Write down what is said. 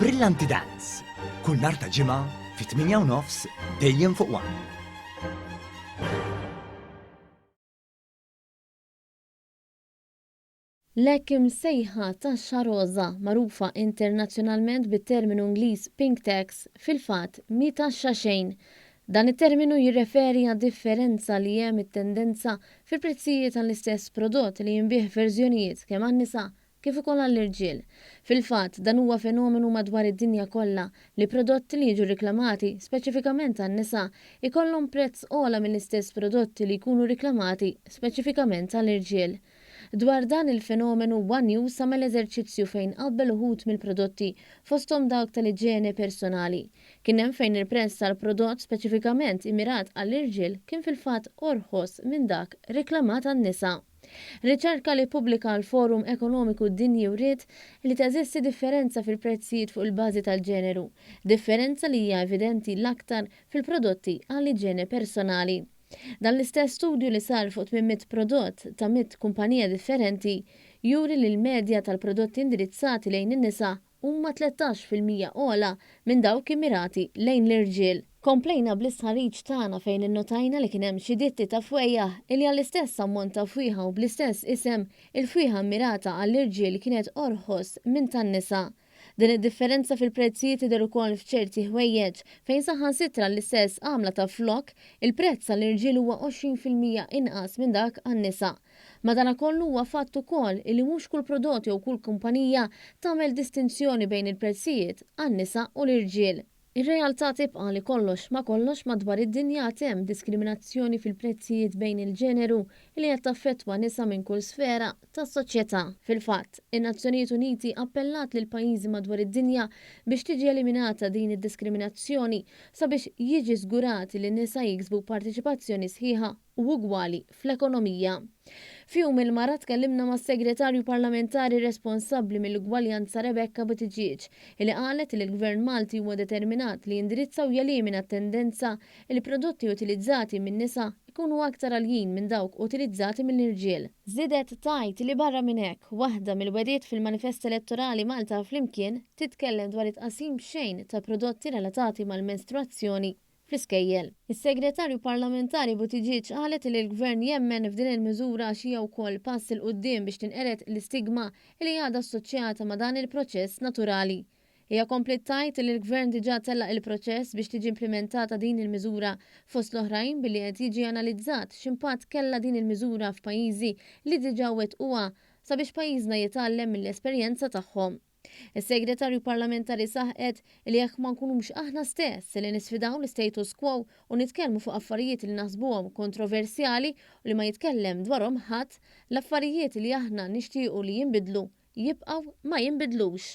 Brillanti Dance, kull nhar ta' Ġimgħa fit-8 u nofs dejjem fuq One. L-hekk imsejħa taxxa roża, magħrufa internazzjonalment bit-terminu Ingliż pink tax, fil-fatt mhi taxxa xejn. Dan it-terminu jirreferi għad-differenza li hemm it-tendenza fil-prezzijiet għall-istess prodott li jinbiegħ f'verżjonijiet kemm għan-nisa kif ukoll għall-irġiel. Fil-fatt, dan huwa fenomenu madwar id-dinja kollha li prodotti li jiġu riklamati speċifikament għan-nisa jkollhom prezz ogħla mill-istess prodotti li jkunu riklamati speċifikament għall-irġiel. Dwar dan il-fenomenu one News għamel eżerċizzju fejn qabbel uħud mill-prodotti, fosthom dawk tal-iġene personali. Kien hemm fejn il-prezz tal-prodott speċifikament immirat għall-irġiel kien fil-fatt orħos minn dak riklamat għan-nisa. Riċerka li ppubblika l-Forum Ekonomiku Dinji wriet li teżisti differenza fil-prezzijiet fuq il-bażi tal-ġeneru, differenza li hija evidenti l-aktar fil-prodotti għall-iġene personali. Dan l-istess studju li sar fuq 800 prodott ta' 100 kumpanija differenti juri li l-medja tal-prodotti indirizzati lejn in-nisa huma 13% ogħla minn dawk immirati lejn l-irġiel. Komplejna bl-istħarriġ tagħna fejn innotajna li kien hemm xi ditti ta' fwejjaħ illi għall-istess ammont ta' fwieħa u bl-istess isem, il-fwieħa mmirata għall-irġiel kienet orħos minn tan-nisa. Din id-differenza fil-prezzijiet tidher ukoll f'ċerti ħwejjeġ, fejn saħansitra l-istess għamla ta' flokk, il-prezz għall-irġiel huwa 20% inqas minn dak għan-nisa. Madanakollu huwa fatt ukoll illi mhux kull prodott jew kull kumpanija tagħmel distinzjoni bejn il-prezzijiet għan-nisa u l-irġiel. Ir-realtà tibqa' li kollox ma' kollox madwar id-dinja għad hemm diskriminazzjoni fil-prezzijiet bejn il-ġeneru li qed taffettwa nisa minn kull sfera tas-soċjetà. Fil-fatt, in-Nazzjonijiet Uniti appellat lill-pajjiżi madwar id-dinja biex tiġi eliminata din id-diskriminazzjoni sabiex jiġi żgurat li n-nisa jiksbu parteċipazzjoni sħiħa u ugwali fl-ekonomija. F'Jum il-Mara tkellimna mas-Segretarju Parlamentari responsabbli mill-Ugwaljanza Rebecca Buttigieg li qalet li l-Gvern Malti huwa determinat li jindirizza u jelimina t-tendenza li prodotti utilizzati min-nisa jkunu aktar għaljin minn dawk utilizzati mill-irġiel. Żiedet tgħid li barra minn hekk, waħda mill-wegħdiet fil-manifest elettorali Malta Flimkien titkellem dwar it-tqassim b'xejn ta' prodotti relatati mal-menstruazzjoni fl-iskejjel. Is-Segretarju Parlamentari Buttigieg qalet li l-Gvern jemmen f'din il-miżura għax hija wkoll pass 'il quddiem biex tinqered l-istigma li għadha assoċjata ma' dan il-proċess naturali. Hija kompliet tgħid li l-Gvern diġà tellaq il-proċess biex tiġi implimentata din il-miżura fost l-oħrajn billi qed jiġi analizzat x'impatt kellha din il-miżura f'pajjiżi li diġà wettquha sabiex pajjiżna jitgħallem mill-esperjenza tagħhom. Is-Segretarju Parlamentari saħqet li jekk ma nkunux aħna stess li nisfidaw l-istatus quo u nitkellmu fuq affarijiet li naħsbuhom kontroversjali u li ma jitkellem dwarhom ħadd, l-affarijiet li aħna nixtiequ li jinbidlu jibqgħu ma jinbidlux.